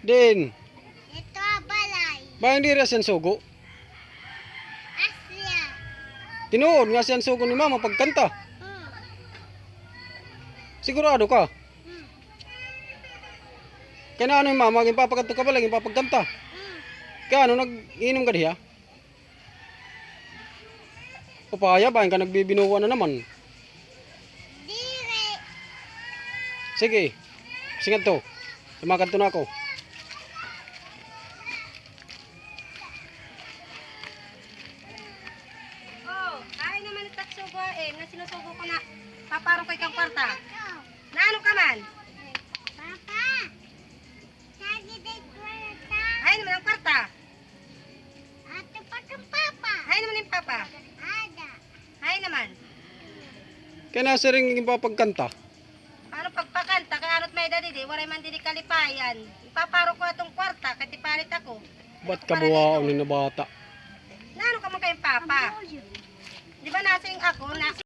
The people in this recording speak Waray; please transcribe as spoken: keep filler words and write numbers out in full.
Din. Ito ang balay. Ba, hindi rin siya sugo? Asya. Tinuod nga siya sugo ni mama pagkanta. Hmm. Sigurado ka? Hmm. Kaya na ano yung mama, yung papagkanta ka pala, yung papagkanta. Hmm. Kaya ano, nag-inom ka diya? Upaya, bahin ka nagbibinuwa na naman. Diri. Sige. Singadto. Sumakadto na ako. Oh, ay naman it sugo, eh, nga sinusugo ko na. Paparo ko ikaw kwarta. Na ano ka man? Papa. Ay naman an kwarta. Ato pa kang papa. Ay naman an papa. Ada. Ay naman. Kaya nasiring yung papagkanta. Ano pagpakanta? Kaya ano't may dadi di, waray man didi kalipayan. Ipaparo ko atong kwarta, kay tipalit ako. Ba't kabuwaon ni na bata? Na ano ka man kayong papa? Di ba nasing ako, na